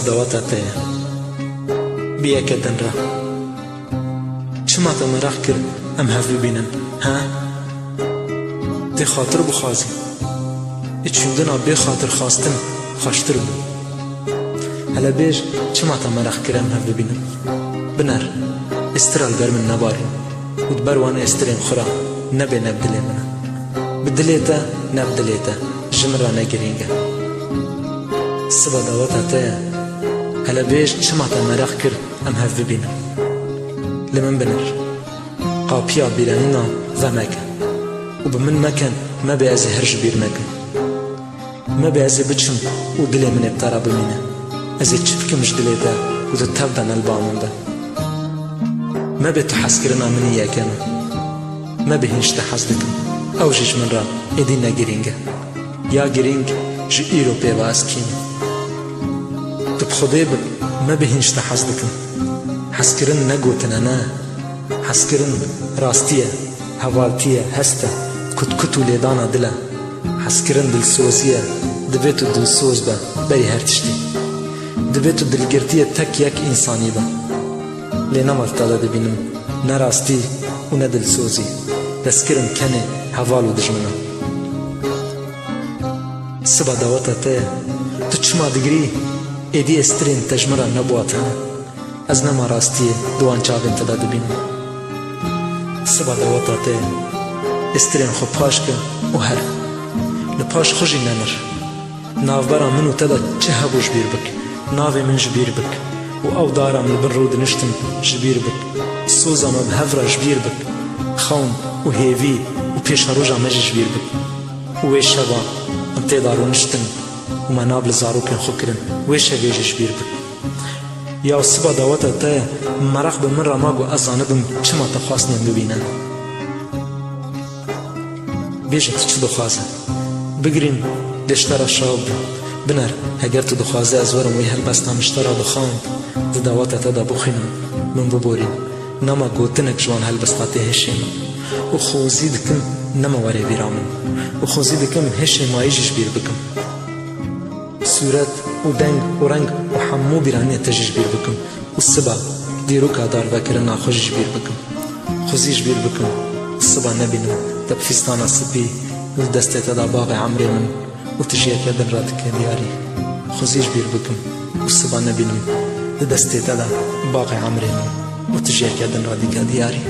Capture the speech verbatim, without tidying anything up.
Daweta te ye. Bi yeke din re. Çima te meraq kir em hev bibînin, he? Tê xatir bixwazî. Ê çûndina bê xatir xwastin xweştir bû. Hele bêj, çima te meraq kir em hev bibînin? Biner, êstira li ber min nebarî û di ber wan êstirên xwe re nebê ne bi dilê min e. Bi dilê te, ne bi dilê te, ji min re ne girîng e. Siba daweta te ye. Hele bêj, çima te meraq kir em hev bibînin? Li min binir. Qapiya bîranîna vemeke û bi min meken, mebe ez ê her ji bîr nekim. Mebe ez ê biçim û dilê min ê bi te re bimîne. Ez ê çi bikim ji dilê te ku tu tev de ne li ba min be? Mebe tu hezkirina min î yekem e. Mebihîn ji te hez dikim. Ew jî ji min re êdî ne girîng e. Ya girîng ji îro pê ve ez kî me. Tu bi Xwedê bib, mebihîn ji te hez dikim. Hezkirin ne gotin e, ne. Hezkirin rastî ye, hevaltî ye, hest e, kutkut û lêdana dil e. Hezkirin dilsozî ye, divê tu dilsoz be berî her tiştî. Divê tu dilgirtiyê tek yek însanî be. Lê nema li te de dibînim ne rastî û ne dilsozî. Destkirin kenê heval û dijmina. Siba daweta te ye. Tu çima digirî? Êdî êstirên te ji min re nebûa tune. Ez nema rastiyê di wan çavên te de dibînim. Siba daweta te ye. Êstirên xwe paş ke û here. Li paş xwe jî nenir. Navbera min û te de çi hebû ji bîr bik. Navê min ji bîr bik. Û ew daran li bin rû diniştin ji bîr bik. Soza me bi hev re ji bîr bik. Xewn û hêvî û pêşeroja me jî ji bîr bik. Û wê şeva em tê de rûniştin û me nav li zarokên xwe kirin, wê şevê jî ji bîr bik. Ya siba daweta te ye, meraq bi min re ma ku ez zanibim çima te xwest min bibîne. Bêje tu çi dixwaze? Bigirîn, dê ji te re şav bim. Biner, heger tu dixwaze ez werim wê helbesta min ji te re bixwim, di daweta te de bixwînim, min biborîn. Nema gotinek ji wan helbesta tê hişê min. Û xwezî dikim nema were bîra min. Û xwezî dikim hişê mayî jî ji bîr bikim. Sûret û deng û reng û hemû bîranînê te jî ji bîr bikim. Û siba dîroka darvekirina xwe jî ji bîr bikim. Xwezî ji bîr bikim û siba nebînim te bi fîstana spî û li destê te de baxê emrê min û tu ji yeke din re dike diyarî. Xwezî ji bîr bikim û siba nebînim di destê te de baxê emrê min û tu ji yeke din re dike diyarî.